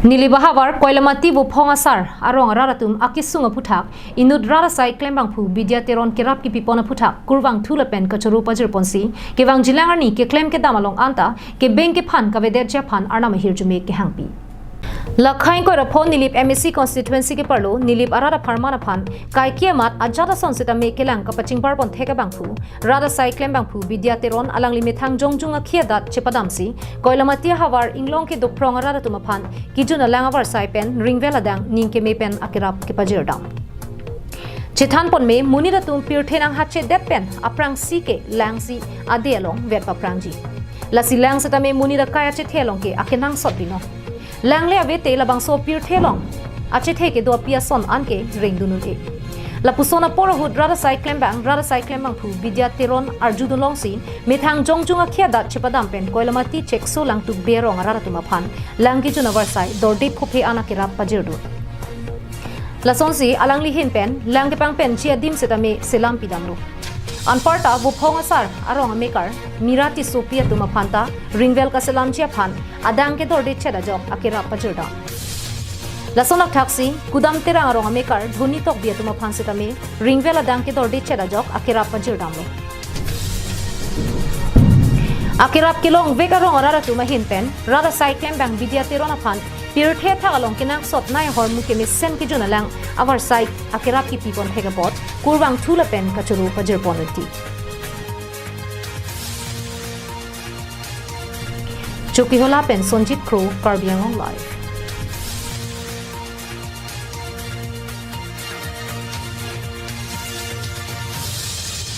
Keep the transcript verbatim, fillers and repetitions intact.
Nilip ahavar Koilamati Vophong asar arong arat atum akesung aphuthak, inut rat asai klembangphu Bidya Teron kerap kepipon aphuthak kurvangthu lapen kachoro pajirponsi kevangjilang arni keklem kedam along anta kebeng kephan kavedetji aphan arnam ahirjume kehangpi. Lakhai ingkoi ra pho Nilip M A C constituency keparlo Nilip arat apharman aphan kaike amat ajat ason sitame kelang kapachingbar ponthek abangphu, rat asai klembangphu Bidya Teron alangli methang jongjung akhi adat chepadamsi Koilamati ahavar inglong kedo phrong arat atum aphan kejun alang avarsai pen ringvel adang ning keme pen akerap kepajirdam. Chethan ponme, monit atum pirthe nanghachedet pen aphrangsi ke langsi ade along vet paphrangji. Lasi lang sitame monit akai achethe along ke akenangsot binong. Lang le ave te labangso pirthe along achethe kedo api ason anke rengdun un-e. Lapuson apor ahut rat asai klembang, rat asai klembangphu Bidya Teron arjudun longsi methang jongjung akhi adat chepadam pen Koilamati Chekso Langtuk Bey arong arat atum aphan lang kejun avarsai dorde phophe an akerap pajirdun. Lasonsi alangli ahin pen lang kepangpenji adim sitame selam pidamlo. Anparta Vophong asar arong amekar Mira Tissopi atum aphan ta ringvel kaselamji aphan adang kedordechet ajok akerap pajirdam. Lason akthaksi Kudam Terang arong amekar Dhoni Tokbi atum aphan sitame ringvel adang kedordechet ajok akerap pajirdamlo. Akerap kelongvek arong arat atum ahin pen rat asai klembang Bidya Teron aphan pirthe athak along kenangsot nai ahormu kemesen kejun alang avarsai akerap kepiponthek apot kurvangthu lapen kachoro pajirpon unti. Chokihola pen Sonjit Kro, Karbi Anglong Live.